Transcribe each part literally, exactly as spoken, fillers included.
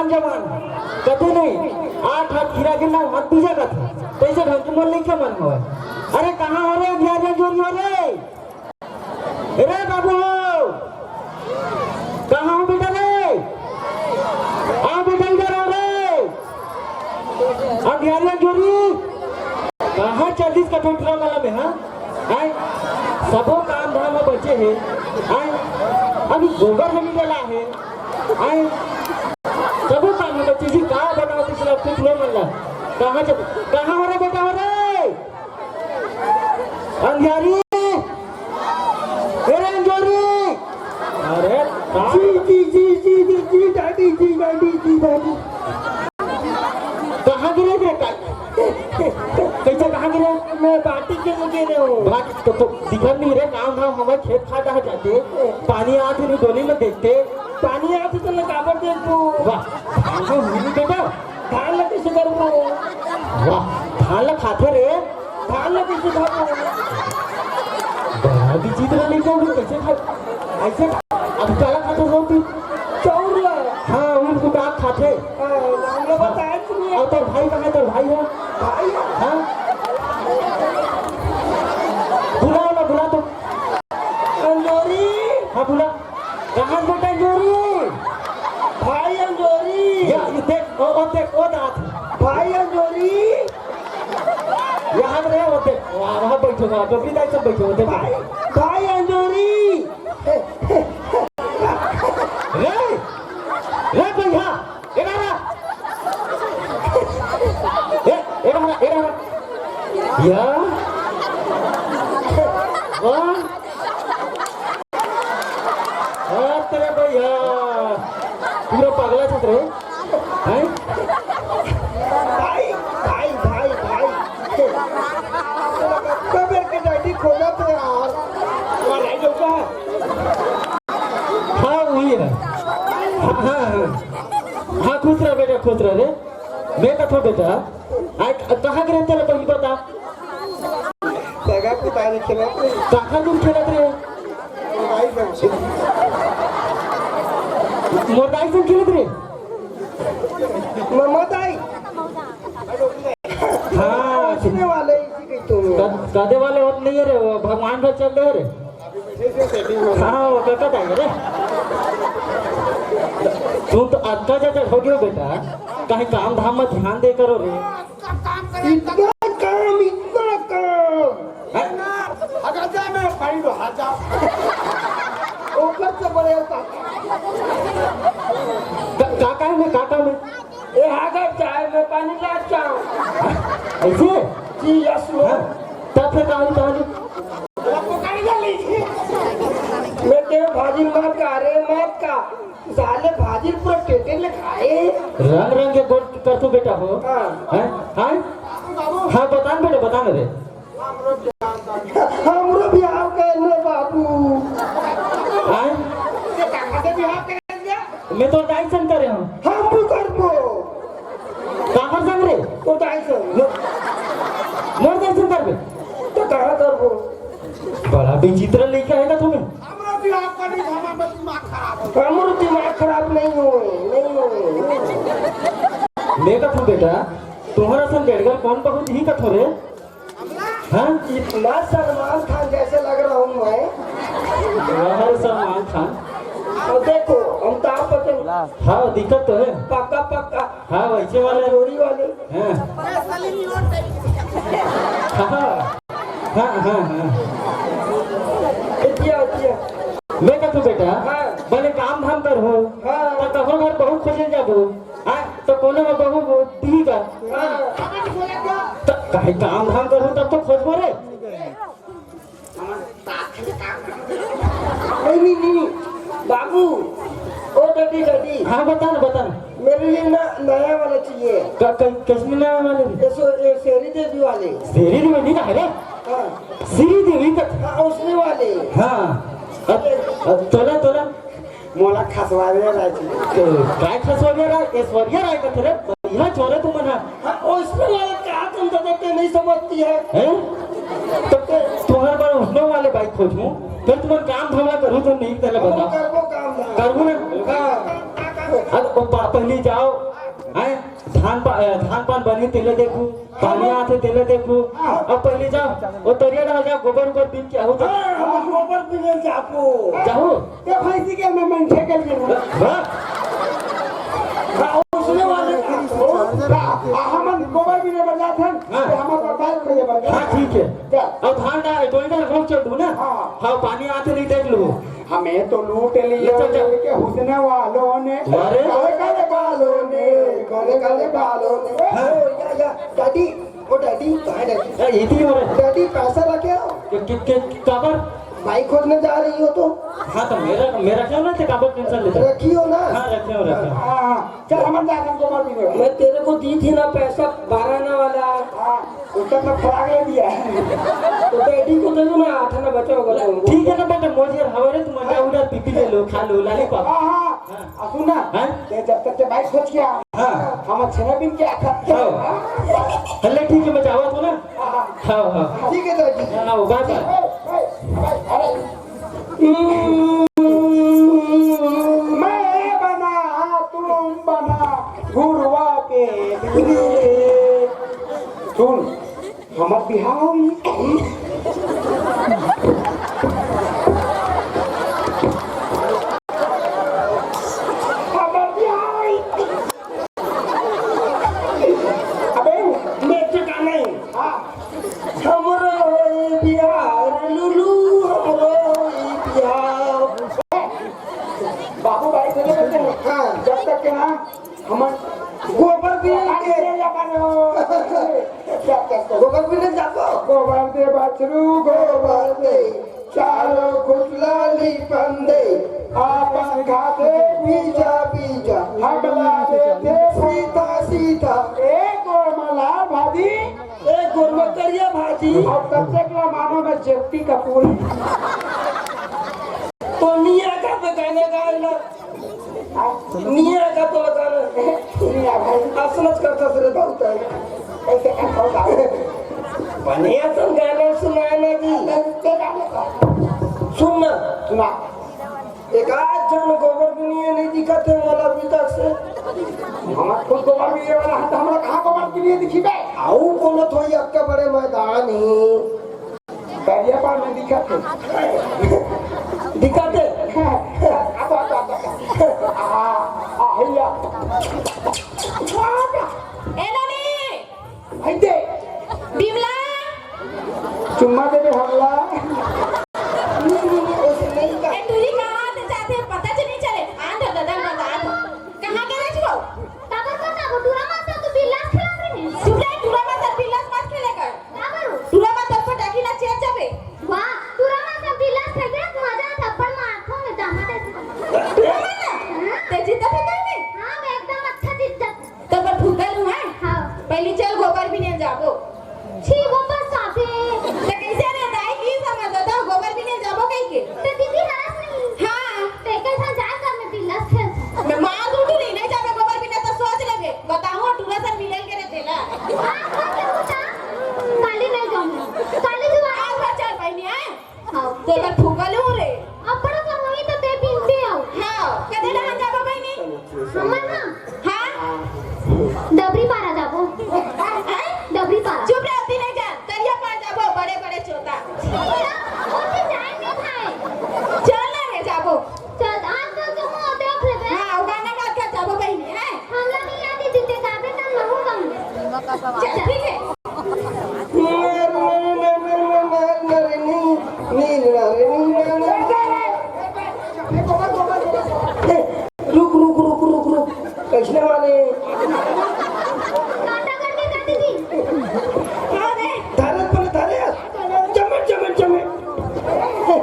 जवान, कथे नहीं, आठ हाथ खीरा गिरना, हाथ पीछे कथे। तैसे ढंग के मोर लइका मन हवय। अरे, कहाँ हो रे, धियारिया जोरी हो रे? रे बाबू, कहाँ हो बेटा रे? आ बेटा, इधर आ रे। अंधियारिया जोरी, कहाँ चल दिस कठोटरा वाला में, हाँ? आय, सबो काम धाम ह बचे हे। आय, अभी गोबर हमी डला हे। आय, सबो काम ह बचे जी, का बनाओ पिछला कुछ नहीं मिलना। कहाँ चल, कहाँ हो रे बेटा, हो रे? अंधियारी, ए रे अंजोरी। अरे, का? जी, जी, जी, जी, जी, जी, दादी, जी, दादी, जी, दादी। कहाँ गिरे रे? का-, कैसे कहाँ गिरे? मैं बाटी के में गिरे हूँ। बाटी तो, तो दिखत नहीं रे, गाँव धाम हमारे खेत खार डहा जाते, पानी आत हे डोली में देखते। पानी आत हे तो लगावत दे तू। वाह, धान को हुई नहीं बेटा। धान ला कैसे करबो? वाह, धान ला खाथे रे। धान ला कैसे खाबो? बड़ा विचित्र लइका हे, कैसे खा-, ऐसे अब काला खाथे हो तू? चाउर ला। हाँ, उनको का खाथे। हाँ, हम लोग बताए सुनिए। और तोर भाई कहाँ हे? तोर भाई हे? भाई? हाँ? बुला ना, बुला तो। अंजोरी। हाँ, बुला। कहाँ बेटा अंजोरी? भाई अंजोरी। या, ये देख, ओ, ओ देख, ओ दांत। भाई अंजोरी। यहाँ पे रहे, ओ देख, वहाँ, वहाँ बैठो, वहाँ, डोकरी दाई सब बैठो, ओ देख। भाई, भाई अंजोरी। रे, रे भैया, ए रहा। ए, ए रहा, ए रहा। या। वाह। अरे भैया, पूरा पगला छत रे। हैं? भाई, भाई, भाई, भाई। कब मेरे के डैडी खोला तो यार। वाह, भाई लोग का। हाँ, वही है। हाँ, हाँ, हाँ। हाँ, खुश रह बेटा, खुश रह रे। मैं कथो बेटा, आ, कहाँ के रहते ला पहली बता? सगा पुतारी खेलत रहे। काखर दूर खेलत रहे? भाई बहन से। मोर दाई संग खेलत रहे? ममा दाई। हाँ। उसने वाले इसी के तुम। कद-, कदे वाले होत नहीं है रे, वो भगवान पर चल रहे रे। हाँ, वो करता था रे। तू तो अतका जगह हो गयो बेटा, कहीं काम धाम में ध्यान दे करो रे। इतना काम, इतना काम। हैं? हगाजा में पानी दो, हगाजा। ऊपर से बड़े होता। का, का काम है, का काम है? ए, अगर चाय में पानी ला चाओ। ऐसे? जी, यस, लो। हाँ? तब फिर कहानी, कहानी? मैं तेरे भाजी मार का, अरे मार का। साले भाजी पूरा टेटे ले खाए। रंग रंग के गोल कर तू बेटा हो। हाँ। हैं? हैं? हाँ, बता ना बेटा, बता ना रे। हमरो बिहाव कर ले बाबू। आय? मैं तो दाई संग करे हूँ। हम भी करबो। काकर संग रे? तो दाई संग। मोर दाई संग करबे? तो कहाँ करबो? बड़ा विचित्र लइका है ना तुम्हें। हमरो दिमाग खराब हो। हमरो दिमाग खराब नहीं होए, नहीं होए। मैं कथू बेटा, तुम्हारा संग डेढ़गर कौन बहुत ही कथो रे? हाँ? इतना सलमान खान जैसे लग रहा हूँ मैं। वाह, सलमान खान। और देखो, अमिताभ बच्चन। हाँ, दिक्कत तो है। पक्का, पक्का। हाँ, वैसे वाले। जोड़ी वाले। हाँ। हाँ, हाँ, हाँ, हाँ। ए, दिया, दिया। मैं कथू बेटा, हाँ। भले काम धाम कर हो, हाँ। तो कखरो घर बहू खोजे जाबो। हाँ, तो कोनो में बहू वो दी का। हाँ। तो काहे काम धाम कर हो तब तो खोजबो रे। नहीं, नहीं, नहीं, नहीं। बाबू, ओ डैडी, डैडी। हाँ, बता ना, बता ना। मेरे लिए ना नया वाला चाहिए। क-, क-, किसमें नया वाला? ये सो-, ये शेरी देवी वाले। शेरी देवी नहीं का है रे? हाँ। श्री देवी का। हाँ, उसने वाले। हाँ। अब, अब तोला, तोला। मोला खसवारिया राय चाहिए। तो काय खसवारिया राय? ऐश्वर्या राय का थे रे। बढ़िया छोरे तुमन हा। हाँ, उसमें वाला का तुम दादा के नहीं समझती है? हैं? तो के तुम्हारे बारे उसमें वाले बाइक खोजूं, फिर तुम्हारे काम धाम ला करूं तो नहीं, पहले हम बताओ। करबो काम धाम। करबो ना? हाँ। अब प-, प-, पहिली जाव, हैं? धान पा-, अ, धान पान बनी तेला देखहू, पानी आथे तेला देखहू। हाँ। अब पहिली जाव, ओ तरिया डहर जाव, गोबर उबर बीन के आहू तो। हाँ, हम गोबर बीने जाबो। जाहू? ते भैंसी के मैं मनखे के लिए ना। हाँ? हाँ, उसने वाले का। हाँ, हमन गोबर बीने बर जाथन, हाँ। ते हमर बर बाइक खइए बर। हाँ, ठीक है। जा। अब धान डाल, डोई डाल, रोक चल दू ना। हाँ। हाँ, पानी आथे नहीं देख लू। हमें तो लूट लिया ले चल, चल। के हुस्न वालों ने। अरे। काले काले बालों ने, काले काले बालों ने। हाँ। ओ, या, या, डैडी, ओ डैडी, कहाँ है डैडी? ए, इतनी हो रही। डैडी, पैसा रखे हो? के, के, के, काबर? बाइक खोजने जा रही हो तो? हाँ, तो मेरा, मेरा क्या ना थे, काबर टेंशन लेते? रखी हो ना? हाँ, रखे हो, रखे हो। हाँ, हाँ। चल, हमन जाथन गोबर बीने। मैं तेरे को दी थी ना पैसा, बारह आना वाला। हाँ, उसका मैं फराग ले दिया है। तो डैडी को दे दो ना, आठ आना बचा होगा तो। ठीक है ना बेटा, मोज यार हवा रे, तुम अंडा उंडा पी पी ले लो, खा लो, लॉलीपॉप। हाँ, हाँ। हाँ। आ, सुन ना, हाँ? ते जब तक के बाइक खोज के आ, हाँ। हम छेना बीन के आ खा। हाँ। हाँ। हल्ले ठीक है, मैं जावत हूँ ना। हाँ, हाँ। हाँ, हाँ। ठीक है, डैडी। हाँ, हाँ, बाय, बाय। ए, ए, अरे, अरे। मैं बना, तुम बना, गुरुआ के लिए। सुन, हमर बिहाव में। हमर बिहाव में। अबे, मैं तो गाना ही। हाँ। हमरो बिहार लुलू, हमरो बिहार। बाबू भाई से बोलते हैं, हाँ। जब तक के ना हमर गोबर बीने के। जब तक के। गोबर बीने जाबो। गोबर दे बछरू, गोबर दे। चारों खुटला लिपन दे। आपन खाते पीछा पीछा। हमला देते सीधा सीधा। ए गोरमला भाजी। ए गोरमकरिया भाजी। अब कब तक ला मानो मैं जेपी कपूर। तो निया का तो गाना गा लो। निया का तो गाना। निया भाई। असलच करता सरे बहुत है। कैसे करता होगा? बने असन गाना सुनाए ना जी। सुन ना। सुना। एक आध झन गोबर बीने नहीं दिखत हे मोला अभी तक से। हमर खुद गोबर बीने वाला है, तो हमरा कहाँ गोबर बीने दिखी बे? आऊ कोनो थोड़ी अतका बड़े मैदान ही। दरिया पार में दिखत हे। दिखत हे? आ, आ, आ, आ, आ, आ, भैया। ए ननी! भाई दे। बिमला। चुम्मा दे दे हमला। ए, टूरी कहाँ से जाते हैं, पता च नहीं चले। आन दो, दादा, बता दो। कहाँ गए थे वो? काबर पता वो टूरा मासा तो बिल्लास खेलत रहे। चुप रह, टूरा मासा बिल्लास मत खेले कर। काबर? टूरा मासा पटाखी ना चेत जाबे। वाह, टूरा मासा बिल्लास खेलते हैं, मजा आता, पर मार खो में दामा दे। टूरा मासा? हाँ। ते जीता था कहीं नहीं? हाँ, मैं एकदम अच्छा जीत जाता। तो पर फुग्गा लूँ, हैं? हाँ। पहली चल गोबर बीने जाबो। छी, वो बस आते। तो कैसे रे दाई की समझ होता, गोबर बीने जाबो कहीं के? तो दीदी हरस नहीं। हाँ। तो कैसा जाए कर मैं बिल्लास खेल। मैं मार दूँ तू नहीं, नहीं जाबे गोबर बीने तो सोच लेबे। बताऊँ टूरा सन मिलल के रे तेला। हाँ, वो क्या होता? काली नहीं जाऊँगी। काली जो आज भर चल बहनी, हैं? हाँ। तो मैं फुग्गा लूँ रे। अब्बड़ का होई तो ते बीनते आओ। हाँ, कदे डहन जाबो बहिनी? हमन ना? हाँ? डबरी पारा जाबो। हैं? डबरी पारा। चुप रह, ओती नहीं जा। तरिया पार जाबो, बड़े बड़े चोता। ओती जाए नहीं खाए। चल ना रे, जाबो। चल, आज कल तो मुँह देख लेबे। हाँ, वो गाना गा के जाबो बहिनी, हैं? हमला नहीं आती, जीते जाबे तब महू कम। चल, ठीक है। रुक, रुक, रुक, रुक, रुक। कैसने वाले? काटा करके काटी थी। धारे पर धारे। चमट, चमट, चमट। ए,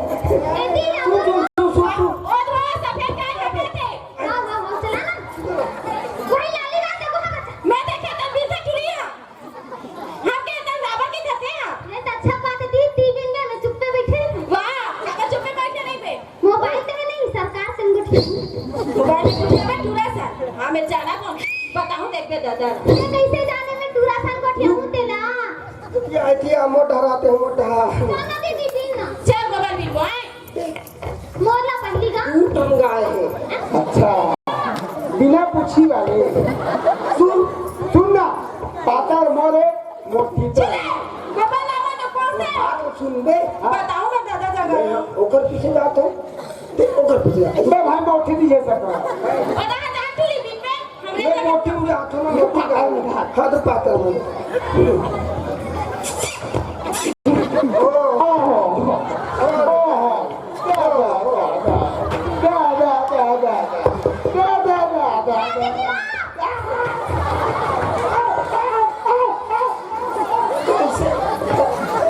दी ना। सुन, सुन, सुन, सुन, सुन। और वो सफेद गाय का कहते हैं। हाँ, हाँ, हाँ, चला ना। वही लाली रात है, वो हमारा। मैं देखे तो दिल से चुरी है। हम के इतना रावण के खाते हैं? ये तो अच्छा बात है, दी, दी दिन में मैं चुप्पे बैठे। वाह, अब चुप्पे बैठे नहीं बे। मोबाइल ते नहीं, सरकार संगठन। मोबाइल में पूछे मैं टूरा सा। हाँ, मैं जाना कौन? बताऊँ, देख बे दादा। ये कैसे जाने मैं टूरा संगठन तेला? ये आई थी, आ मोटा रहते हो, मोटा। जाना दीदी, दी ना। चल, गोबर बिल बोए। मोर ला पहिली गा। तू टंगाए है। अच्छा। सुन, सुन ना, पातर मोरे, मोटी तो। चले, बाबा लावा ना कौन से? बात सुन बे। हाँ। बताओ ना दादा जगह। मैं ओकर पीछे जात हूँ, ते ओकर पीछे जात हूँ। बे भाई, मोटी नहीं है सकता। और ना जान तू लिविंग में, हमरे मैं जगह। मोटी हूँ, जात हूँ ना, मोटी का है। हाँ, तो पातर हूँ।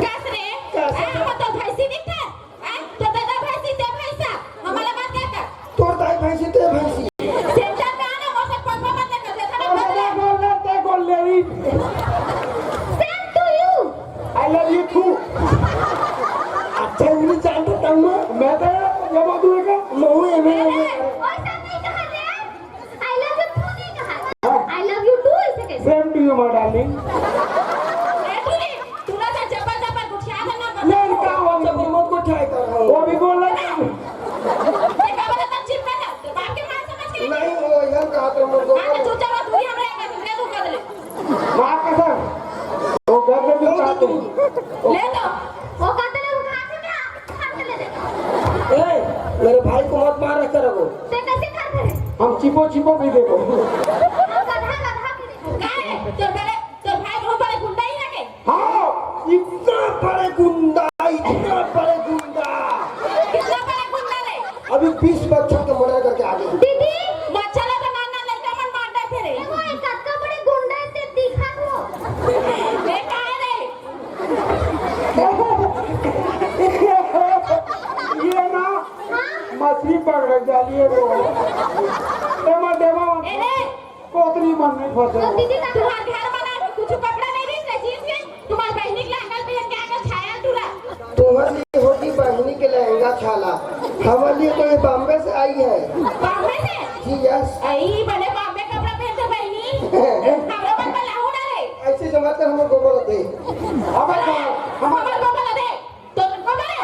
कस रे? कस? आ, हमर तो भैंसी दिखथे। आ, तो दादा भैंसी, ते भैंसा। हमला बात क्या कर? तोर दाई भैंसी, ते भैंसी। सेंटर का ना, मोर से पंखा मत लेकर, देखा ना, और मत ले। दादा बोल रहा, ते बोल ले रही। Same to you. I love you too. अच्छा, इंग्लिश जानता था मैं। मैं तो ये बोल दूंगा। मैं हूँ, ये मैं ए, ए, वैसा नहीं कहा रे। I love you too नहीं कहा। I love you too इसे कहते हैं। Same to you, my darling. ए, तू नहीं, तू ना तो जबर जबर गुठिया था ना, नहीं, क्या हुआ? जबर मत गुठिया कर रहा हूँ। वो भी बोल रहा है। ये का बोला था, चिप पे था। तो बाप के मार समझ के नहीं, वो यार कहा था, मेरे को हाँ, तो चुपचाप दूरी हमरा एक दूसरे को कर ले। माँ कसम। वो घर में भी खाते हैं। ले तो। वो कहते हैं, वो खाते हैं, खाते ले दे। ए, मेरे भाई को मत मार रखा रहो। ते कैसे खाते हैं? हम चिपो चिपो भी देबो। गधा, गधा भी देबो। का रे? तोर बड़े, तोर भाई बहुत बड़े गुंडा ही रखे। हाँ, इतना बड़े गुंडा, इतना बड़े गुंडा। कितना बड़े गुंडा रे? अभी बीस बच्चों को मर्डर करके आ गए। दीदी, बच्चा ला तो नाना लड़का मन मार डालते रे। वो एक अतका बड़े गुंडा से दिखा हो। ए, का रे? ये ना हाँ? मछली पकड़ जाली है वो। ए, मत देवा, मत। ए, रे, कोतरी मन नहीं फंसे। तो दीदी, तुम्हार घर बना के कुछ कपड़ा नहीं रही, जींस के, तुम्हार बहिनी के लहंगा पहन के आके छाया टूरा। तुम्हार लिए होगी बहिनी के लहंगा छाला, हमारे लिए तो ये बॉम्बे से आई है। बॉम्बे से? जी, यस। आई, भले बॉम्बे कपड़ा पहनते बहिनी। हमरा मन पर लाहू डाले। ऐसे जमाते हम गोबर दे। अब हम, हम हमार गोबर दे। तो गोबर है?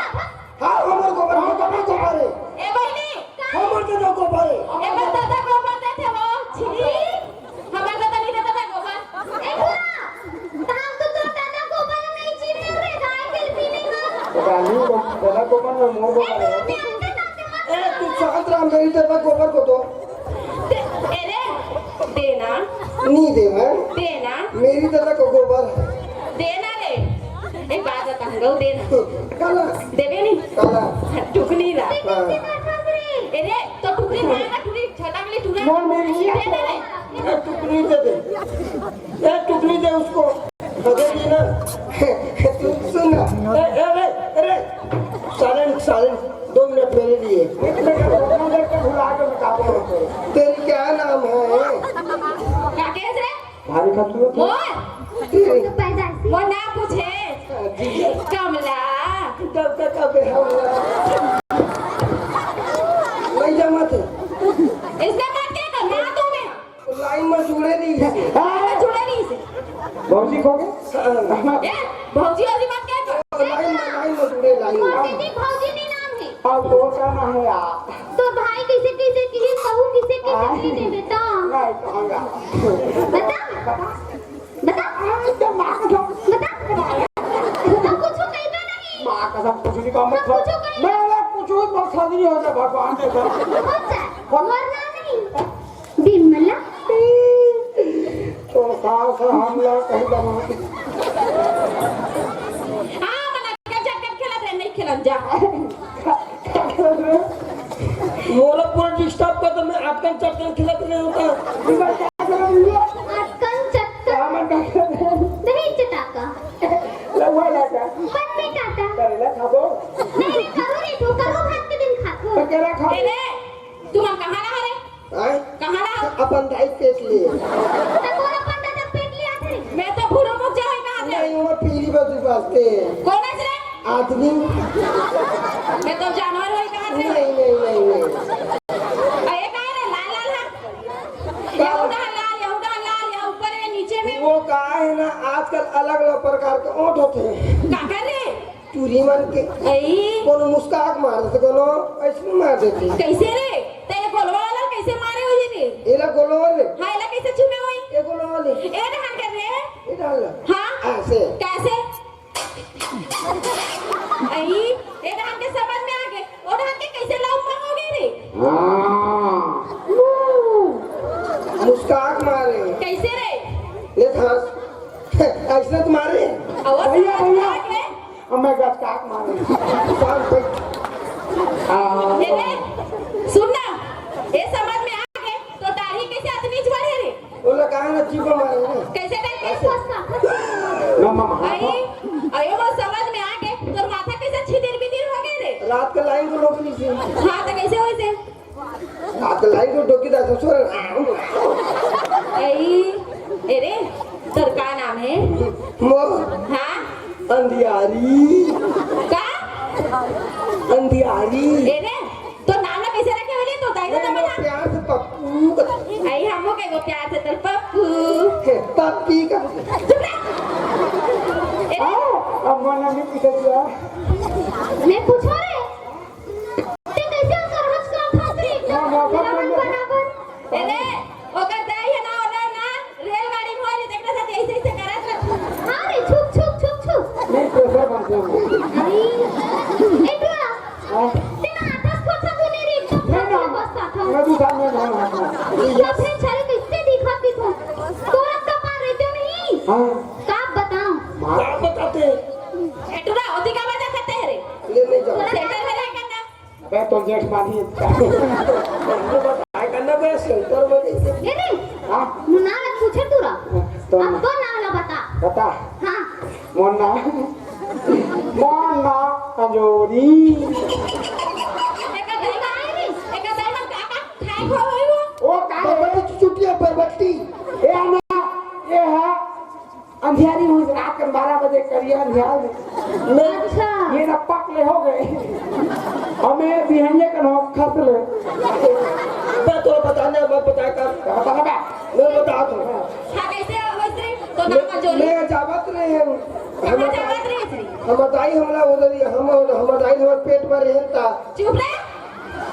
हाँ, हमर गोबर, हमर गोबर, गोबर है। ए बहिनी। हमर तो ना गोबर है। ए बस दादा गोबर देथे वो। छी। हमर दादा नहीं देता था गोबर। ए बुआ, तो हम तो तोर दादा गोबर नहीं चीने रे, गाय के पीने का। गाली, बोला गोबर ना, मोर गोबर है। ए बुआ, मैं आपके साथ मत ए, तू शांत रह, मेरी तरफ गोबर को दो। दे, ए रे, देना। नहीं दे मैं। देना। मेरी तरफ को गोबर। देना रे। एक बात बता, हम लोग देना। काला। देवे नहीं? काला। टुकनी ला। हाँ। ए रे, तो टुकनी मार ना, टुकनी छटा के लिए टुकना। मोर मेरी नहीं दे दे रे। ए, टुकनी दे दे। ए, टुकनी दे उसको। दे दी ना। तू सुन ना। ए, ए, रे, रे। Silent, silent. दो मिनट मेरे लिए। एक मिनट, दो मिनट के भुला के बता दो। तेरी क्या नाम है? क्या कह रहे? भारी खतरू है। मोर? तेरी। मोर ना पूछे। हाँ, जी। कमला। कब तक अबे हम नहीं जमा थे। इसने मत क्या करना तुम्हें? लाइन में जुड़े नहीं है। हाँ, जुड़े नहीं से। भौजी खो गए? हाँ। ए, भौजी, भौजी मत क्या कर? लाइन में, लाइन में जुड़े, लाइन में। भौजी नहीं, भौजी नहीं नाम है। अब वो क्या नाम है यार? तो भाई किसे किसे की, बहू किसे किसे की दे बेटा? नहीं, कहाँ गया? बता। बता। आज तो माँ कसम। बता। तो कुछ कही तो नहीं। माँ कसम कुछ नहीं कहा, तो मतलब, कुछ कही। मैं ना कुछ भी पसंद नहीं होता भगवान के घर। कौन सा? कौन? वरना नहीं। बिमला। तो सास हम लोग कहीं दबा। हाँ, मना कर, जा, कर खेला दे, नहीं खेला, जा। मोला पूरा डिस्टर्ब कर दो, मैं अटकन चटकन खेलत रहे होता। अटकन चटकन। नहीं चटाका। लहुआ लाटा। पन्ने काटा। करेला खाबो? नहीं रे, करू नहीं, तू करू भात के दिन खाथो। तो केरा खाबो? ए रे, तू मन कहाँ रहा रे? आय? कहाँ रहा? अपन दाई पेट लिए। तो कौन अपन दादा पेट लिया थे? मैं तो भूरो मुख जा होई कहाँ थे? नहीं, वो पीली बस वास्ते। कौन है रे? आदमी। मैं तो जानवर होई कहाँ थे? नहीं, नहीं, नहीं, नहीं। अरे कहाँ रे? लाल लाल है। का? यहूदा लाल, यहूदा लाल, यहाँ ऊपर है, नीचे में। वो का है ना, आजकल अलग-अलग प्रकार के ओंठ होते हैं। का कर रे? टूरी मन के। अई। कोनो मुस्काक मार देथे, कोनो ऐसे मार देथे। कैसे रे? ते गोलवा वाला कैसे मारे हो जी रे? एला गोलवा रे। हाँ, एला कैसे ए डहन के रे। ए डहन ला। हाँ? ऐसे। कैसे? अई, ए डहन के समझ में आ गे। ओ डहन के कैसे लौंग होगे रे? हाँ। मुस्काक मारे। कैसे रे? ले हंस। ऐसे तो मारे। अउ भैया, समझ में भैया। आ गे। अब मैं गचकाक मारे। शांत भाई। आ। ए रे, सुन ना। ए समझ में आ गे, तो दाढ़ी कैसे अतनीच बढ़े रे? ओला कहा ना जीभ मारे रे। कैसे करके? ऐसे। ना, ना, ना। अई, अयो, वो समझ में आ गे, तोर माथा कैसे छिदिर बिदिर होगे रे? रात के लाइन को लोग नहीं से। हाँ, तो कैसे होइसे? रात के लाइन को डोकी दा ससुर। अई, ए रे, तोर का नाम हे? मोर हाँ? अंधियारी। का? अंधियारी। ए रे, तोर नाम ला कैसे रखे होले? तो दाई नहीं, ना वो बता। प्यार से पप्पू। अई, हमको कहे वो प्यार से तोर पप्पू। हे, पप्पी का। चुप रह। ए रे। आओ, अब मन में किधर गया? मैं पूछो रे। ते कैसे ओकर हंस का फंस रे एकदम ना, ना, ना, ना। बराबर। ए रे, ओकर दाई हे ना, ओला ना, रेलगाड़ी में होले, तेकरा साथ ऐसे, ऐसे करत रह। हाँ रे, छुक, छुक, छुक, छुक। नहीं, प्रेशर बन गया। अरे, ए टुरा, हाँ। ते ना आकाश को था तूने रे, एकदम नहीं, ना। बस था। मैं भी सामने नहीं हूँ। तो फिर छाले कैसे दिखाती तू? तोरा का पार रहते नहीं? हाँ। का बताऊं? मार। का बताते? ए टुरा, ओती का वजह से तेरे? ले नहीं जाओ। सेंटर में रह करना। अबे तो जेठ मानी है। बताए करना बे, सेंटर में कैसे? ए रे, हाँ? मुन्ना ला पूछे तू रा। तो अब ना। तो नाम ला बता। बता। हाँ। मोर नाम, मोर नाम अंजोरी। एकर दाई का है रे? एकर दाई मन का, का खाए खो होई हो? ओ का रे? बरबट्टी चुटिया बरबट्टी। ए आना, ए हा। अंधियारी हुई रात के बारह बजे करिया अंधियार में। मैं अच्छा। ये ना पक ले हो गए। हमें बिहनिया के नौ खस ले। मैं तो बताने, मैं बताए कर। बता ना बे। मैं बता दूं। हाँ, कैसे हो, वैसे तो नाम मैं, जोड़ी। मैं जावत रहे हैं। कहाँ हम जावत रहे थे? हम दाई हमला उधर ही, हम, हम दाई हमारे पेट में रहे था। चुप रहे।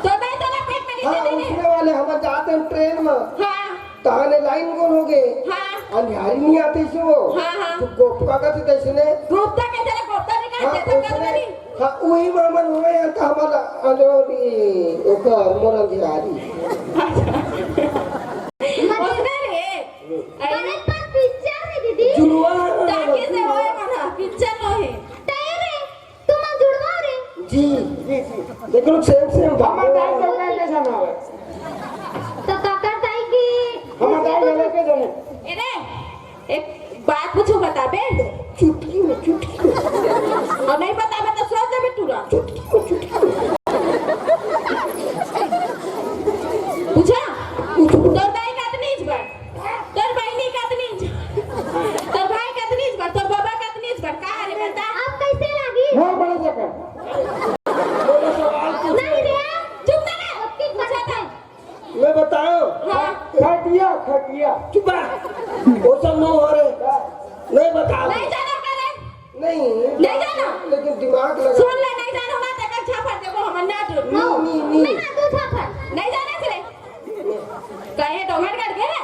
तो दाई तो ना पेट में हाँ, नहीं थे। उसने वाले हम जाते हैं ट्रेन में। हाँ। तहाने लाइन गोल हो गे। हाँ। अंधियारी नहीं आते से वो। हाँ, हाँ। तो गोपका का तो तैसे ने। गोपता कैसे रे? गोपता नहीं हाँ, कहते, तो उसने, कर नहीं। हाँ, वही मामन हुए हैं तो हमारा, अजो, ये, ओकर मोर अंधियारी। अच्छा। उसने रे। अरे पर पिक्चर है दीदी। जुड़वा। ताकि से होए मना, पिक्चर नो है। तय रे। तुम जुड़वा रे। जी, जी, जी। देख लो, सेम, सेम। हमर दाई तो कहे के जनावे। तो काकर दाई की हमर दाई लगे के जने। ए रे, एक बात पूछो, बताबे? चुटकी में, चुटकी में। और नहीं बताबे तो सोच देबे टुरा। चुटकी में, चुटकी में। पूछा? पूछो। तोर दाई का तो नहीं इस बार। तोर बहिनी कतनी ज-, तोर भाई कतनी ज बड़, तोर बाबा कतनी ज बड़, का रे बता? अब कैसे लागी? मोर बड़े जगह। नहीं रे, चुप ना रह। ओके, पूछा था। मैं बताऊं? हाँ। खटिया, खटिया। चुप रह। वो सब नो हो रे। नहीं बता। नहीं जाना का रे? नहीं। नहीं जाना। लेकिन दिमाग लगा। सुन ले, नहीं जाना मत, एक अच्छा फट देबो, हमर ना टूट। नहीं, नहीं, नहीं। मैं ना तू था फट। नहीं जाना से रे। कहे डोंगरगढ़ के रे?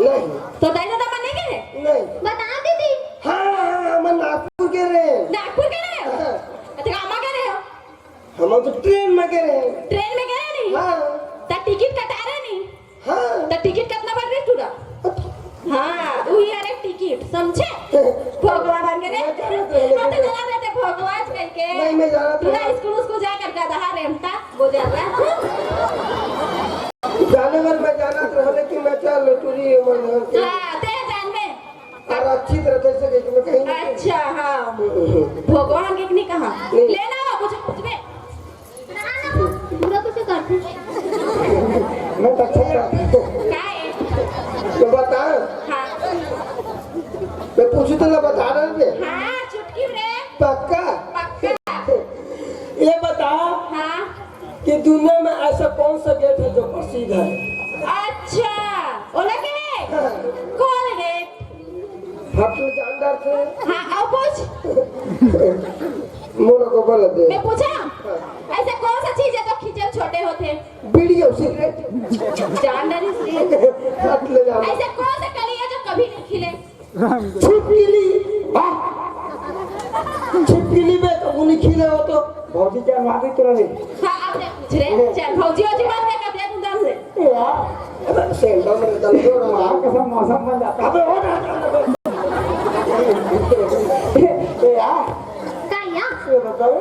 नहीं। तो दाई ददा मन नहीं गे रे? नहीं। बता दीदी। हाँ, हाँ, हाँ, मैं नागपुर के रे। नागपुर के रे? हाँ। अच्छा, कामा गे रे हो? हम तो ट्रेन में गे रे। ट्रेन में गे रे नहीं? हाँ। ता टिकट कटा रे नहीं? हाँ। ता टिकट कतना बढ़ रे टुरा? हाँ, वही यार एक टिकट, समझे? भगवान के रे। मैं जानत रहे, लेकिन हाँ, तो जाना रहते भगवान कह के। नहीं, मैं जानत रहे। पूरा स्कूल, स्कूल जाकर गधा रेमता गुजर रहा। जाने वाले मैं जाना तो हमें कि मैं क्या लटूरी हूँ, मैं नाम के। हाँ, ते जान में। और अच्छी तरह से देख, मैं कहीं नहीं। अच्छा, हाँ। हम्म, हम्म, हम्म। भगवान के नहीं कहा। नहीं। लेना हो कुछ, कुछ भी। बुरा कुछ करते। मैं तो अच्छा करता हूँ। काय? तो बता। हाँ। मैं पूछू तो ना बता रहे थे। हाँ, चुटकी रे। पक्का? पक्का। ये बता। हाँ। कि दुनिया में ऐसा कौन सा गेट है जो प्रसिद्ध है? अच्छा, ओला के? हाँ। कोलगेट। आप तो जानदार थे। हाँ, और पूछ। मोला को बोल दे। मैं पूछा? हाँ। ऐसा कौन सा चीज है जो खींचे छोटे होते हैं? बीड़ी और सिगरेट। जानदार ही सी। हाथ ले जाओ। ऐसा कौन सा कली है जो छिपकली, हाँ। छिपकली बे, तो उन्हीं खिले हो तो। भौजी के अनुवाद ही तुरंत। हाँ, अब दे पूछ रहे। चल, भौजी, भौजी मत दे, कर दे तू दम से। ए यार, अबे, सेंटर में निकल गयो ना। माँ कसम, मौसम बन जाता। अबे, हो ना। ए यार। का या? ये बताओ।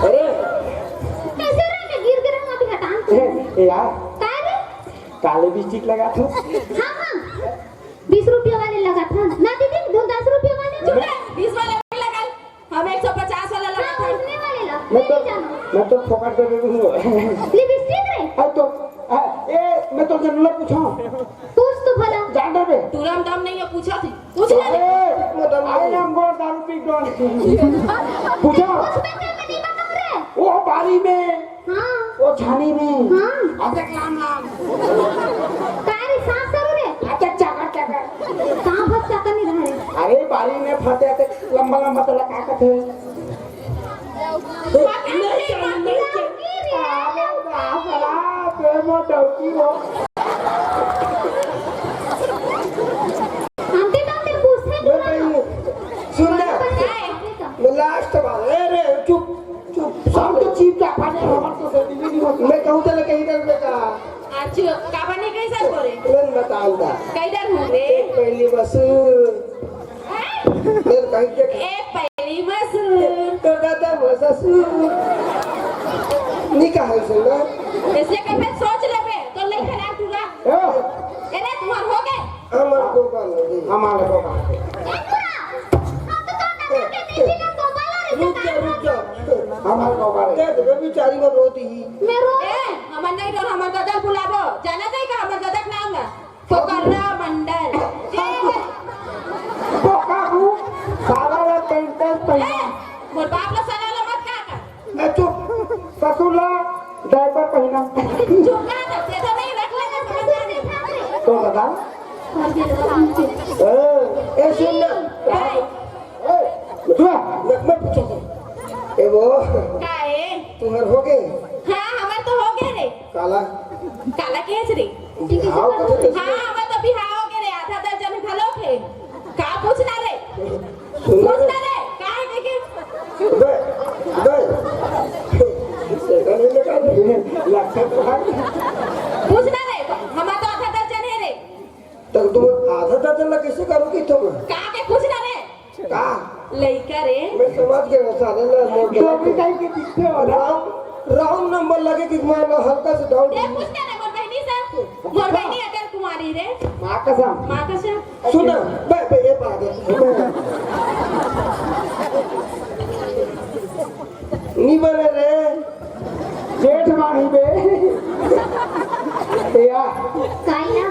अरे। कैसे रे, मैं गिर गिर हूँ अभी, हटान। ए, ए यार। का रे? काले लिपस्टिक लगा था। हाँ, हाँ। बीस रुपया वाले लगा था ना दीदी, दो दस रुपया वाले। चुप रह, बीस वाले भी लगा। हम एक सौ पचास वाला लगा हाँ, था। उतने वाले ला। मैं तो, नहीं जाना। मैं तो फोकट दे देती हूँ। लिपस्टिक रे? अब तो, आ, ए, मैं तो जनरल पूछा। पूछ तो भला। जान दे बे। तू राम दम नहीं है, पूछा थी। पूछ ले। अरे, मैं दम आई नहीं। एम गॉड दारू पी डॉन। पूछा। पूछ बे, मैं नहीं बताऊँ रे। वो बारी में। हाँ। वो छानी में। हाँ। अटक लाम लाम। का रे, सांप सरू रे? अटक चाकर चाकर। सांप हस चाकर नहीं रहा रे। अरे, बारी में फंसे अटक लंबा लंबा तो लगा के थे। नहीं, नहीं, नहीं, नहीं। अरे बाप रे, मैं डौकी हो। आंटी, तो तेरे पूछते मैं नहीं। भाई, सुन ना। मैं लास्ट बार, ए रे, चुप, चुप, सामने चीप का पानी हमारे तो से दिल्ली नहीं होती। मैं कहूँ तो कहीं डर में का। आज काबर नहीं कही सर बोले? मैं बताऊँ का। कई डर हूँ रे। एक पहली बस। हैं? फिर कहीं के एक पहली बस। तो दादा वो ससुर। नहीं कहा है सुन ना। इसलिए कि मैं सोच लेबे, तो लेकर आ तू रा। ए? अरे, तुम्हार हो गए? हमारे को का नहीं। हमारे को का। ए, पूरा। हम तो तोर दादा के नहीं मिला, तो बाला रे रुक जा, रुक जा। हमारे को का रे। देख, बेचारी वो रोती ही। मैं रो ए, हमर नहीं रो, हमर गदर बुलाबो। जाना नहीं का हमर गदर नाम है? कोकर्रा मंडल। बोका हूँ, साला ला पैंट पहना। ए, मोर बाप ला साला ला मत कहा कर। मैं चुप, ससुर ला डायपर पहना। चुप रहा कर, ये तो नहीं रख लेगा, समझ में नहीं था। तो बता। ए, ए, सुन ना। ए, ए, सुन। मैं, मैं पूछो तो। ए वो। का ए? तुम्हार हो गए? हाँ, हमार तो हो गए रे। काला? काला केस रे? बिहाव कथे कइसे? हाँ, हमर तो बिहाव हो गे रे, आधा दर्जन घलो थे। का पूछना रे? सुन ना रे। पूछना रे, का है देखे? बे, बे। सेकंड में का दे? लक्षण तो है। पूछना रे, हमर तो आधा दर्जन है रे। तब तुम आधा दर्जन ला कैसे करो कि तुम? का के पूछना रे? का? लइका रे। मैं समझ गया, साले ना मोर डोकरी टाइप के दिखते हो ना। राउंड, राउंड नंबर लगे कि मैं ना हल्का से डाउन। ए, पूछ ना रे, मोर बहिनी से। मोर बहिनी अटल कुमारी रे। माँ कसम। माँ कसम। सुन ना, बे, बे, ये पा दे। नी बने रे। जेठ मानी बे। ए आ। काई ना?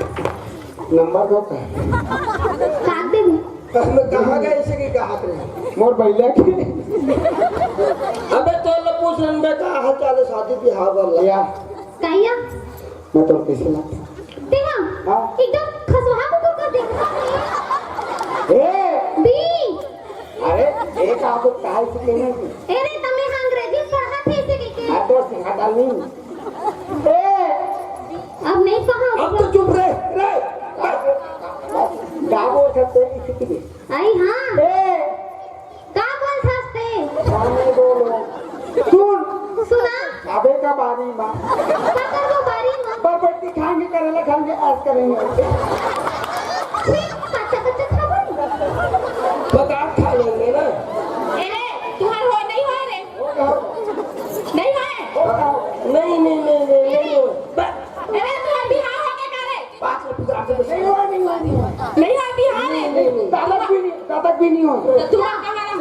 नंबर दो का? काट दे। मैं कहाँ गए इसे की कहा थे? मोर भैया के। अबे तो लो पूछ रन बे कहा हाल चाल है शादी ब्याह वाला? या। काया? मैं तो कैसे लगता? तेरा? हाँ। एकदम खसवा को कर दे। ए! बी। अरे, एक आपको काय से कहना है? अरे, तमे अंग्रेजी पढ़ा थे इसे के? मैं तो सिखा डालनी। ए! अब नहीं कहा। अब तो चुप रहे, रहे। गाबो छते इसी के। आई हाँ। ए! का बोल सकते? सामने बोलो। सुन। सुना। अबे का बारी माँ। का करबो बारी माँ? बरबट्टी खाएंगे, करेला खाएंगे, ऐश करेंगे। फिर कच्चा कच्चा खाबो। बता खा लेंगे ना। ए, तुम्हार हो नहीं हो रे? नहीं है? नहीं, नहीं, नहीं, नहीं, नहीं हो। अरे, तुम्हार बिहाव हो गया का रे? पाँच रुपये आपसे नहीं हो, नहीं हो, नहीं हो। नहीं हो, बिहाव है। नहीं, नहीं, नहीं। दादा भी नहीं, दादा भी नहीं हो। तो तुम्हार कहाँ रहा?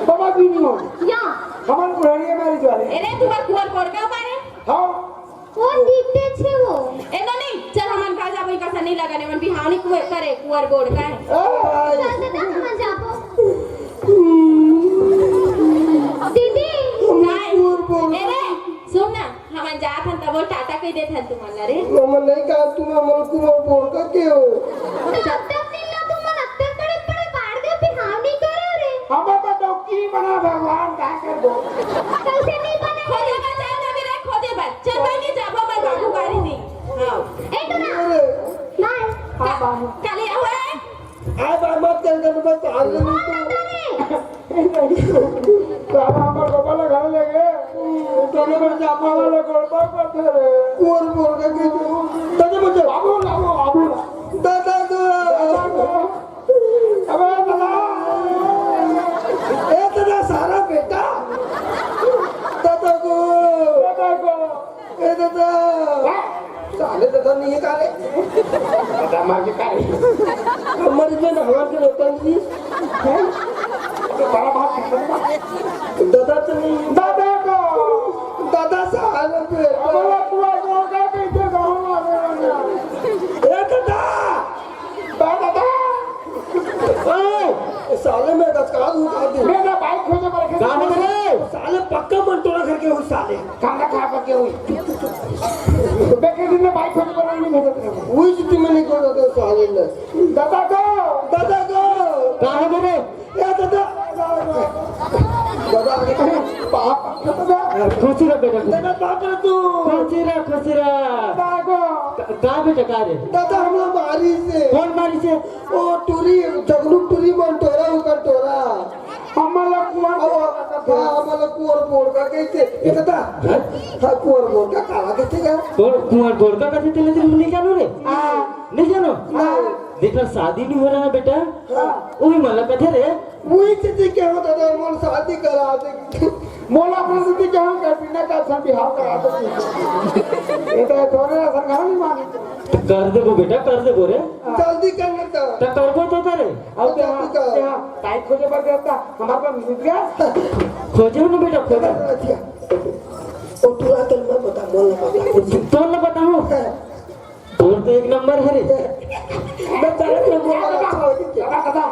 बाबा भी नहीं हो। या। हमारे बुढ़ानिया में वाले। अरे, तुम्हार कुंवर कोड़ का मारे? हाँ। वो जीते छे वो। ए, तो नहीं, चल, हमन घर जाबो, इनका से नहीं लगाने, मन बिहाव नहीं कुंवर करे, कुंवर कोड़ का है। ए, चल, बेटा, हमन जाबो। दीदी। नहीं। ए रे, सुन ना, हमन जात हन, तब वो टाटा कह देत हन तुमन ला रे। हमन नहीं कहा, तुम हमन कुंवर कोड़ का के हो? तब तक दिन ला तुमन अत्ते बड़े बड़े बाढ़ दे, बिहाव नहीं करे रे। हमर तो डौकी बना भगवान, का करबो? कैसे नहीं बने? खोजे बर जाए ना रे, खोजे बर। चल भाई, नहीं जाबो, मैं बाबू गाड़ी नहीं। हाँ। ए, टूना। अरे। बाय। हाँ, बाबू। काली हुआ है? आय बाय मत कर, कर बस, आ ले नहीं तो। साला हमर बाबा ला घर ले गे। तने में जामा वाला गोड़बा कर दे रे। कुंवर बोल के के तू। दादा मुझे बाबू ला, बाबू ला। दादा को। अबे दादा। ए दादा सारा बेटा। दादा को। दादा को। ए दादा। वाह। साले दादा नहीं है का रे? दादा मार के का रे? मर गए ना, हमारे के रतन जी। हैं? तो बड़ा बात है, बड़ा बात। दादा तो नहीं। दादा को। दादा साले पे। अब वो पूरा जोर का पीछे गाँव आ गया। ए दादा। दादा। ए, साले में गचका दूं, का दूं? मेरा बाइक खोजे पर के गाने में रे। साले पक्का मन टोरा करके हुई साले। कांदा खा करके हुई। बेके दिन में बाइक खोजे पर नहीं भेजत रहे। वही जितनी मैंने को दे साले ने। दादा को, दादा को। कहाँ है मेरे? ए दादा। दादा, बाप, दादा। खुशी रह बेटा, खुशी। दादा, बाप रे तू। खुशी रह, खुशी रह। दादा को। का, का बेटा, का रे? दादा, हमला मारी से। कौन मारी से? ओ टूरी, जगलू टूरी मन टोरा, ओकर टोरा। हमला कुआं अब, हाँ, हमला कुंवर बोल का कहते। ए दादा, हाँ? हाँ, कुंवर बोल का काला कहते का? कुंवर, कुंवर बोल का कहते, तेरे दिल में नहीं जानो रे? हाँ। नहीं जानो? हाँ। देखा, शादी नहीं हो रहा बेटा। हाँ। वो भी मला कथे रे। वही चीज के हो दादा, मोर शादी करा दे। मोला अपने से क्या हम कर बिना का शादी हाव करा दे। ये तो थोड़े ना सरकार नहीं मानी। कर देबो बेटा, कर देबो रे। जल्दी कर ना तो। तो करबो तो करे। अब तो जल्दी कर। टाइट खोजे पर देता, हमारे पास मिल गया। खोजे हो ना बेटा, खोजे। अच्छा। ओ, तोला तो मैं बता, मोला बता। तोला बताऊं? हाँ। तोर तो एक नंबर है रे। मैं जाने के बोला अच्छा हो गया। दादा, दादा,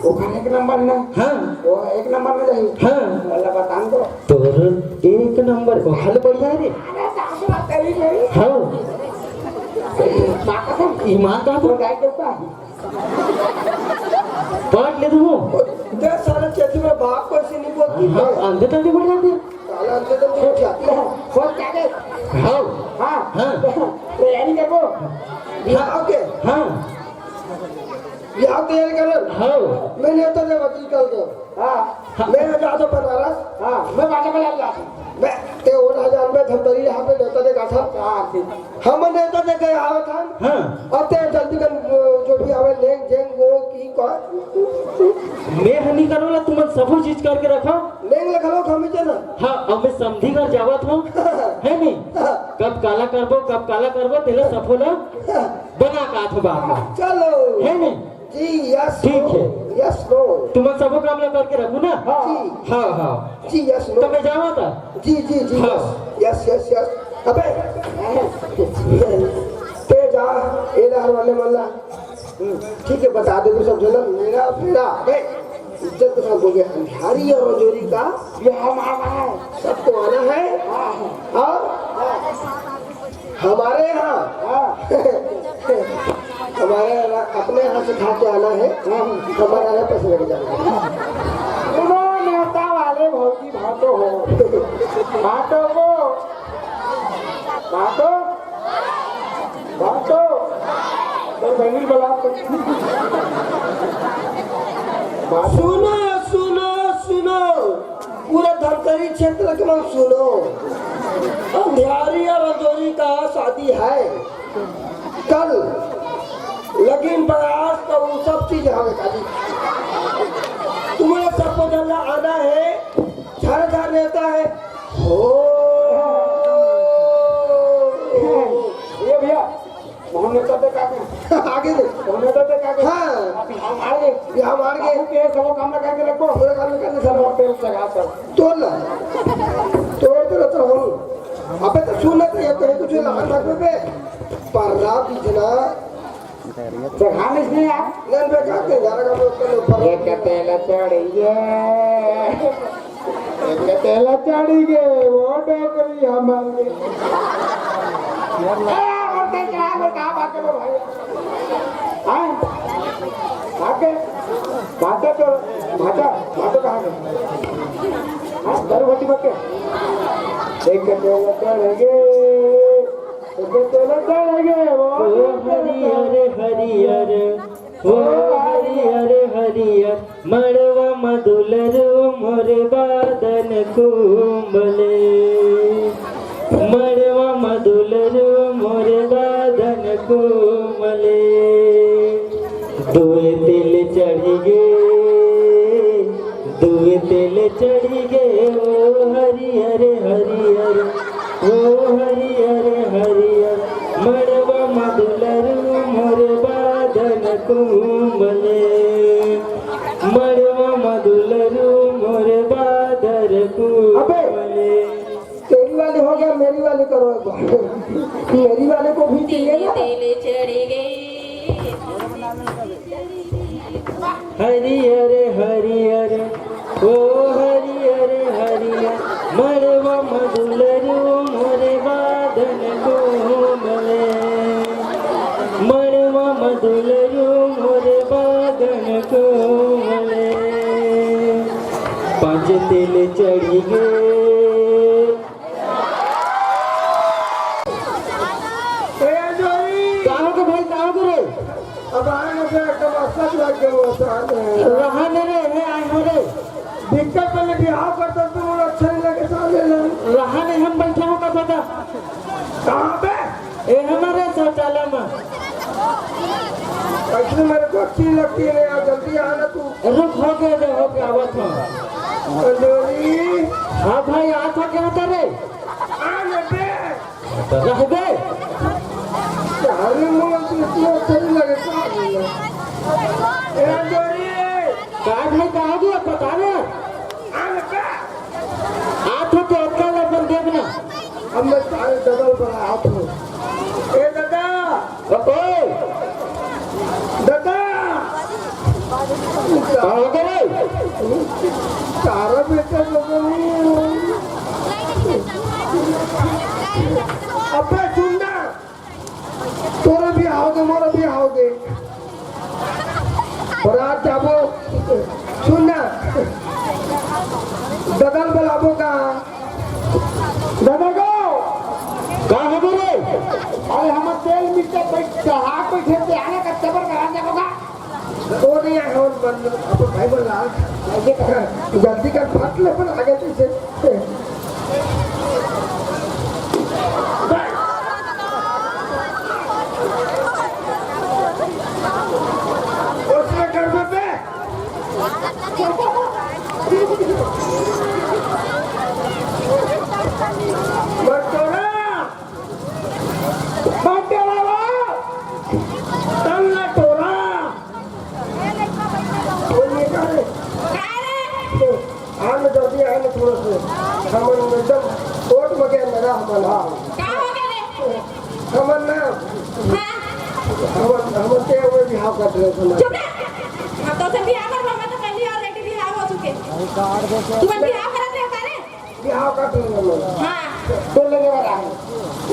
ओखर एक नंबर ना। हाँ। वो एक नंबर में जाही। हाँ। अल्लाह बतान दो। तोर एक नंबर, ओखर बढ़िया है रे। अरे, सासु बात करी नहीं। हाँ। माँ कसम। ईमान का तो तो गाय देवता। काट ले तू। दस साल चेती में बाप को ऐसे नहीं बोलती। हाँ, अंधे तंधे बोल जाते। साला अंधे तंधे बोल जाते हैं। फोन क्या दे? हाँ। हाँ। हाँ। तो यानी देखो। हाँ। ओके। हाँ। बिहाव तैयारी कर ले। हाँ। मैं नेता दे वकील कल के। हाँ। हाँ। मैं जा तो बनारस। हाँ, मैं बाजा बजा के आता हूँ। मैं, ते वो ना जान, मैं धमतरी यहाँ पे नेता दे का था। हाँ, ठीक। हम नेता दे के आवे था। हाँ। और ते जल्दी कर, जो भी आवे, लेंग, जेंग, वो, की, का। मैं हनी करो ला, तुमन सबो चीज करके रखो। लेंग लिख लो, हम ही ना। हाँ, अब मैं समधी घर जावत हूँ। है नहीं? हाँ। कब काला करबो, कब काला करबो, तेला सफो ला। हाँ। बना का आथो बाप ला। चलो। है नहीं? जी, यस, ठीक नो, है। यस, नो। तुमन सबो काम ला करके रखू ना? हाँ। जी। हाँ, हाँ। जी, यस, नो। तो मैं जावा था? जी, जी, जी, हाँ। Yes, yes, yes, yes. अबे, ते जा, ए डहर वाले मन ला। हम्म, ठीक है, बता दे, तू सब झोला मेरा, मेरा। अबे, इज्जत के साथ बोल गया, अंधियारी और रजोरी का। ये हमारा है। सबको आना है। हाँ, हाँ। और? हाँ। हमारे यहाँ, हाँ। हमारे यहाँ, अपने यहाँ से खा के आना है, हाँ। हमारा यहाँ पैसे लेके जाना है। सुनो नेता वाले भौजी भाटो हो, भाटो को, भाटो, भाटो, तो बहनी बुला तो। भाटो। सुनो, सुनो, सुनो। पूरा धमतरी क्षेत्र के मन सुनो, अंधियारी और रजोरी का शादी है कल, लेकिन बरात का वो सब चीज हमें खाली तुम्हें सबको जल्ला आना है, झाड़ झाड़ रहता है। हो। ये भैया, मोहन नेता ते का के? आगे दे। मोहन नेता ते का के? हाँ। आप यहाँ मार गए। यहाँ मार गए। आप के सब काम लगा के रखो। पूरा काम लगा के सब रखो। तेल लगा सब। तोड़ ला। तोड़ दे तो हम। अबे तो सुन ना, ये कहीं कुछ लगा सकते पे। पर रात इतना। जगह नहीं है यार। नहीं, मैं कहा के घर का लोग तो पर एक तेल चढ़ गया। एक तेल चढ़ी गे, वो डोकरी हमर गे। ए, और देख रहा है, वो कहाँ भागे वो भाई? हाँ? भागे? भागे तो, भागा, भागे कहाँ गए? हाँ, दारू भट्टी भागे? एक तेल चढ़ गे, एक तेल चढ़ गे, वो ओ डोकरी हरियर, हरियर, ओ मड़वा म दुलरू मोरे बादन कुंबले, मड़वा म दुलरू मोरे बादन कुंबले। दुए तेल चढ़ी गे, दुए तेल चढ़ी गे, ओ हरियर हरियर, ओ हरियर हरियर। मड़वा म दुलरू मोरे बादन कुंबले, मड़वा म दुलरू मोरे बादर कुंबले। तेरी वाली हो गया, मेरी वाली करो एक बार। मेरी वाले को भी चाहिए ना। तेल चढ़ गई। हरियर हरियर, ओ हरियर हरियर। मड़वा म दुलरू मोरे बादन कुंबले, मड़वा म दुलरू मोरे बादन कुंबले। पाँच तेल चढ़ी गे। ए जोरी। का हो गे भाई, का हो गे रे? अब आए ना बे, एकदम असर लग गया वो साले। रहा नहीं रे, हे आए हो रे। दिक्कत में बिहाव करता तो वो अच्छा नहीं लगे साले ना। रहा नहीं, हम बैठे हो का पता। कहाँ पे? ए हमारे शौचालय में। इसमें मेरे को अच्छी लगती है यार, जल्दी आना तू। रुक, हो गया रे, हो गया, आवत हूँ। अंजोरी। हाँ भाई, आ था क्या था रे? आने बे। रहबे। अरे मोला तो इतना अच्छा नहीं लगे, का बोले? ए अंजोरी। का भाई, का हो गया, बता रे। आने बे। आ तो, तो अक्कल अपन देख ना। अब मैं सारे ददल पर आया था। ए दादा। ओए। दादा। का हो गे रे? सारा बेटा लोगों ने। अबे सुन ना। तोरो बिहाव गे, मोरो बिहाव गे। बरात जाबो, सुन ना, ददल बलाबो का? ददा गो, का हो गे रे? अरे, हमर तेल मिर्चा पे चढ़ा के खेत आने का चबर बरात जाबो का? ओ नहीं आए हो, बन-, अपन भाई बोल रहा। जल्दी कर, फट ले, पर आगे पीछे। उसमें कर दे बे। बटोरा। बटोरा। तल्ला टोरा। बोलिए का रे? का रे? आन जल्दी आन थोड़ा से। हमन एकदम कोट में गए मेरा हमन, हाँ। का हो गया रे? हमन ना, हाँ। हमन, हमन ते हुए बिहाव कर रहे थे। चुप रह। हम तो से बिहाव कर, हम तो पहले already बिहाव हो चुके। तुमन बिहाव करत रहे का रे? बिहाव कर रहे हमन। हाँ। तो लेने वाला है।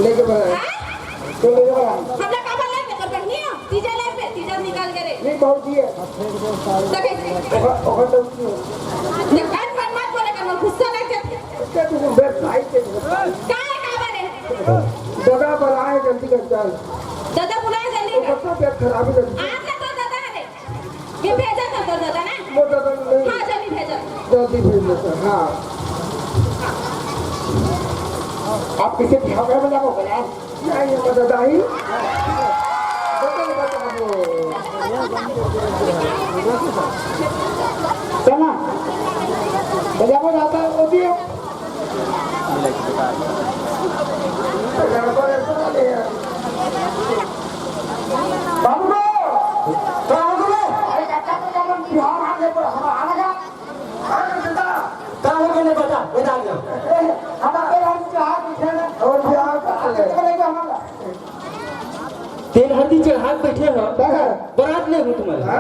लेके वाला है। हाँ? तो लेने वाला है। हम लोग का बोला है, तो बढ़िया। तीजा लाइफ में, तीजा निकाल के रे। नहीं, बहुत ही है। तो कैसे? ओकर, ओकर तो की हो? जब कान पर मत बोले कर, गुस्सा लग जाते। उसके तू बेवसाही के। का है, का बारे? दादा बुलाए, जल्दी कर चल। दादा बुलाए, जल्दी कर। ओकर तो पेट खराब ही लगता है। आज ना तो दादा है रे। ये भेजा था तो दादा ना? वो दादा नहीं। हाँ, जल्दी भेजा। जल्दी भेज दे सर, हाँ। आप किसी ठाकुर में जाओ, बना। नहीं, ये मदद आई। बदल बताओ। चला। बजाबो जाता है, वो भी है। गड़बड़ है, तो ले यार। बाबू को, कहाँ हो गए? अरे, काका, तो क्या हम बिहार आ गए, पर हम आ लगा। का हो गए, बता, बता दो। हम आपके घर से हाथ उठे ना। और क्या हाथ उठे? चले गए हमारा। तेल हल्दी चढ़ा के बैठे हो, हाँ। बरात नहीं हो तुम्हारे। हाँ।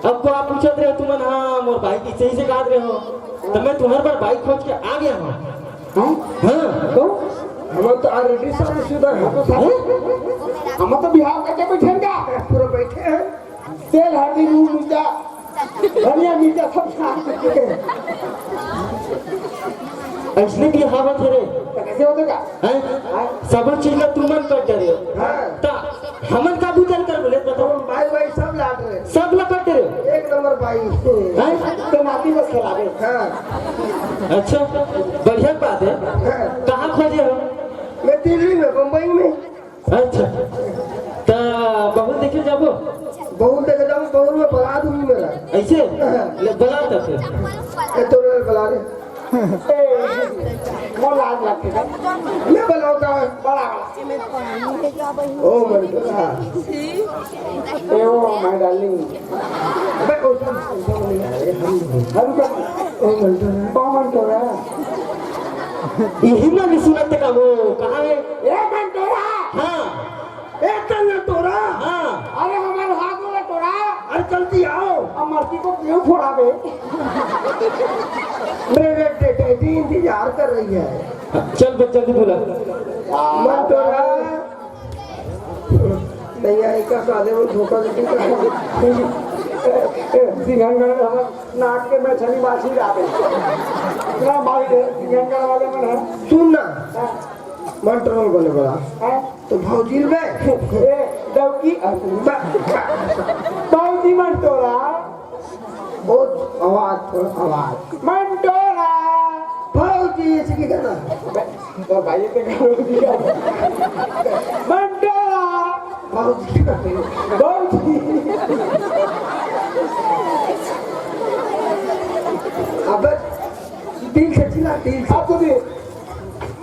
अब को आप पूछत रहे तुमन, हाँ, मोर बाइक इसे ही से काट रहे हो, तो मैं तुम्हारे पर बाइक खोज के आ गया हूँ। हाँ? हाँ। तो हम तो already शादीशुदा हैं। हैं? हम तो बिहाव करके बैठे हैं क्या? पूरा बैठे हैं। तेल, हल्दी, नून, मिर्चा, धनिया, मिर्चा सब खा चुके हैं। ऐसने बिहाव होथे रे। तो कैसे होथे का? हैं? हाँ। सब चीज ला तुमन कर डरे हो। हाँ। ता हमन का बुझल कर बोले, बताओ। भाई, भाई, सब लाट रहे। सब ला कर डरे हो। एक नंबर भाई। हैं? हाँ। अच्छा, बढ़िया बात है। हाँ। कहाँ खोजे हो? मैं दिल्ली में, बम्बई में। अच्छा, त बहू देखे जाबो? बहू देखे जाबो, बहू में बला दूंगी मेरा। ऐसे? हाँ। ले, बला तो फिर। ए, तो रे, बला रे। ए, मोर लाज लगथे का? मैं बलाऊं का? बला, बला। ओ मंटोरा। ए, ओ my darling। अबे, ओ सब, ओ सब नहीं आए, हम, हम का? ओ मंटोरा। ओ मंटोरा। यही ना नहीं सुनते का वो, कहाँ है? ए मंटोरा। हाँ। ए तंग तोरा। हाँ। अरे हमारे हाथ में तोरा। अरे जल्दी आओ। अब मर्सी को क्यों फोड़ा बे? मेरे बेटे की इंतजार कर रही है। चल बे, जल्दी बुला। मंटोरा। नहीं आए का साले, वो धोखा देके का? सिंघनगढ़ में हमर नाक के में छनी बासी डाले। इतना मार दे, सिंघनगढ़ वाले मन है। सुन ना, हाँ। मंटोरा बने बड़ा। हाँ। तो भौजी बे। ए, डौकी। बा-, बा-, भौजी मंटोरा। बहुत आवाज, थोड़ा आवाज। मंटोरा। भौजी, ऐसे की करना? तो भाई, ये तो गाना दिया। मंटोरा। भौजी। भौजी। अबे, दिल से चिल्ला, दिल से। अब तो दे।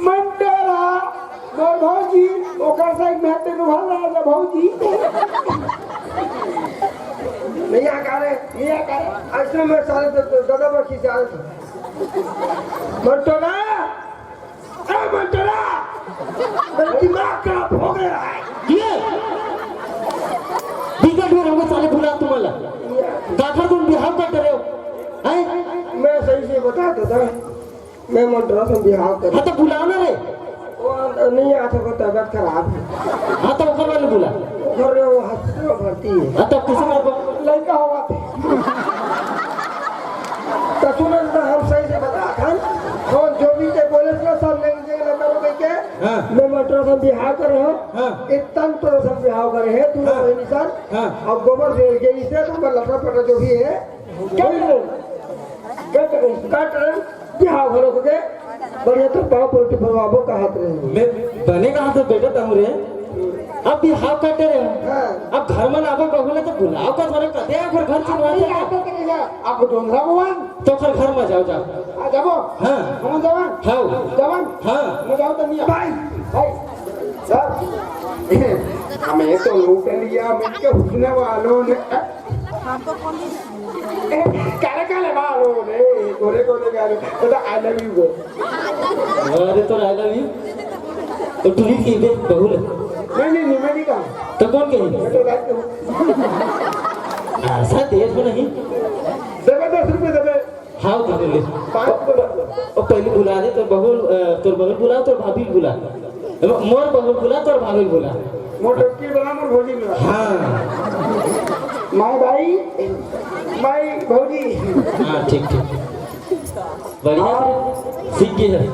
मंटोरा, मोर भौजी, ओकर से एक महत्व निभा रहा है भौजी। नहीं आ का रे? नहीं आ का रे? ऐसे में साले तो, तो दादा बखी से आए थे। मंटोरा, ए मंटोरा, मेरा दिमाग खराब हो गया है। ये? बिगड़ गए होंगे साले, बुला तुम्हाला। काकर तुम बिहाव कर रहे हो? हैं? मैं सही से बता देता। मैं मंटोरा से बिहाव कर। हाँ, तो बुलाओ ना रे। वो नहीं आ सको, तबीयत खराब है। हाँ, तो ओकर वाले बुला। ओकर वो हॉस्पिटल में भर्ती है। हाँ, तो किसे कर दो? लड़का होगा थे। तो सुनो ना, हम सही से बता था। हम जो भी ते बोले थे, सब लेंगे, लड़का को लेके। हाँ। मैं मंटोरा से बिहाव कर रहा हूँ। हाँ। इतना तो सब बिहाव करे हैं, तू हाँ। वही निशान। हाँ। अब गोबर दे के इसे तो मैं लफड़ा पटा जो भी है। क्या बोल रहे हो? कट रहे, कट रहे, बिहाव घलो होगे, बढ़िया तो पाँव पलटी भरवाबो कहत रहे। मैं बने कहा तो बेटा तम रे, अब बिहाव कटे रहे। हाँ। अब घर में आबो बहू ले तो बुलाओ का, थोड़ा कते आ घर, घर चिनवा दे। आप तो करेगा, आप तो धुंधला भगवान। तो घर, घर में जाओ, जाओ। आ, जाबो? हाँ। हम जवान? हाँ। जवान? हाँ। मैं जाओ तो नहीं। भाई। भाई। सर। हमें तो लूट लिया, मिलके हुसने वालों ने। काले काले बालों ने, गोरे गोरे गालों, तो I love you बोल। अरे तो I love you। तो टुरी की बे बहू ले। नहीं, नहीं, नहीं, मैं नहीं कहा। तो कौन कही? मैं तो रात को। ऐसा देश में नहीं। देबे दस रुपये देबे। हाँ, तो ले। पाँच रुपये। ओ, पहले बुला दे, तोर बहू, अ, तोर बहू बुला, तोर भाभी बुला। मोर बहू बुला, तोर भाभी बुला। मोर डोकी बुला, मोर भौजी बुला। हाँ। माय भाई, माय भौजी। हाँ, ठीक, ठीक। बढ़िया। हाँ। सीख गए हैं।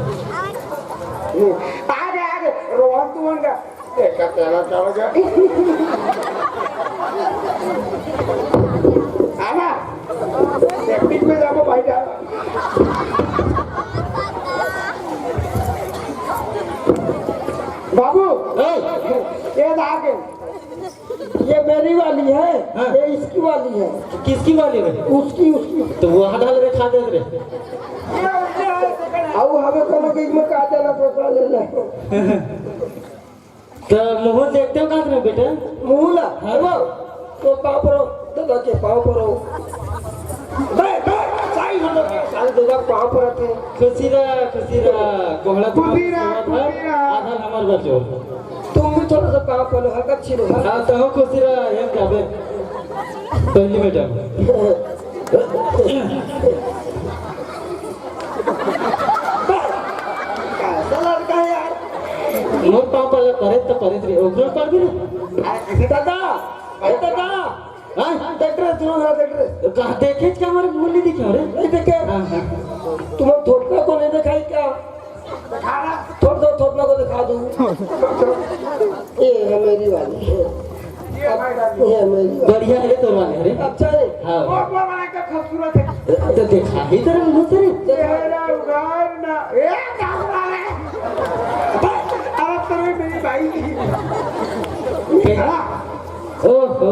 आ गए, आ गए। रोहन तू मंगा। ए, का तेरा क्या हो गया? आना। सेप्टिक में जाबो भाई, जा। बाबू, ए। ये ला के। ये मेरी वाली है, हाँ। ये इसकी वाली है। किसकी वाली है? उसकी, उसकी। तो वो आधा ले खा दे रे। आओ, हमें कोनो चीज में काटे ना, तो ले ले। तो मुंह देखते हो कहाँ से बेटा? मुंह ला? हाँ। वो, तो पाँव परो, दादा के पाँव परो। बे, बे, साई हम लोग के सारे दादा पाँव पर आते हैं। खुशी रहा, खुशी रहा, कोहड़ा खुशी रहा, तुम्हारा खुशी रहा। आधा हमार बचो। तुम भी थोड़ा सा पाँव परो, हल्का छीनो, हाँ। हाँ, तो खुशी रहा, ये क्या बे? पहली मैडम। कैसा लड़का है यार? मोर पाँव पर परे तो परे रे, ओकरो पर भी रे। अरे, दादा, अरे दादा। हाँ? देख रहे, सुनो ना, देख रहे। कहाँ देखे क्या हमारे मुंह नहीं दिखा रे? नहीं देखे? हाँ, हाँ। तुम थोपना को नहीं दिखाई क्या? थोड़ा सा थोपना को दिखा दूँ। ये है मेरी वाली। ये है मेरी वाली। बढ़िया है तोर वाली, अरे। अच्छा है। हाँ। और वो वाला क्या खूबसूरत है। तो देखा ही तो रंग होते रे। चेहरा उघार ना। ए, क्या हुआ रे? अरे, तेरे मेरी भाई की। ओहो,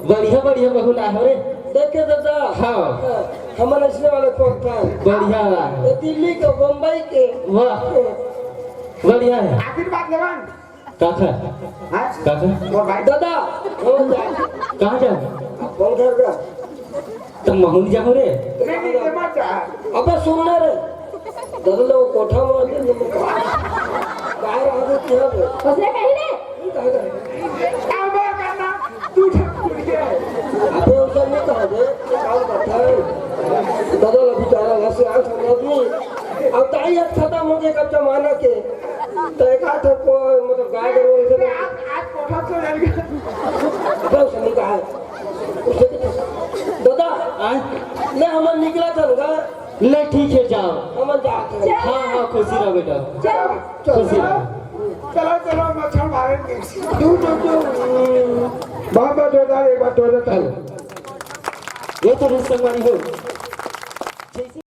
बढ़िया, बढ़िया बहू ला हो रे। देखे दादा। हाँ। हमन अइसने वाले खोजथन। बढ़िया। ये दिल्ली के, बम्बई के। वाह। बढ़िया है। आखिरी बात लेवन। काका। हाँ? काका। मोर भाई। दादा, कहाँ जा? कहाँ जा? अपन घर का। त महूँ जाहूँ रे। नहीं, नहीं, ये मत जा। अबे सुन ना रे। दादा ले वो कोठा में आके तुम बाहर आ गए क्या बे? उसने कही रे। कहाँ गए? काम बार करना, तू ठेक कुड़िए। अबे उसे नहीं कहा बे, ये काम करता है। दादा ले बेचारा घर से आए थे आदमी। अब ताई अब खत्म हो गए कब जमाना के। तो एक आध को, मतलब, गाय गरु उनसे आज, आज कोठा से जाएंगे। अबे, उसने कहा है। उसने कहा, दादा, आय? ले, हमन निकला था ना। ले, ठीक है, जाओ। हमन जात हन। हाँ, हाँ, खुशी रहो बेटा। चलो, खुशी रहो। चलो, चलो, मच्छर मारेंगे। तू, तू, तू। बाबा, दो दाल, एक बार दो दाल। हेलो। ये तो रिश्तेदारी हो।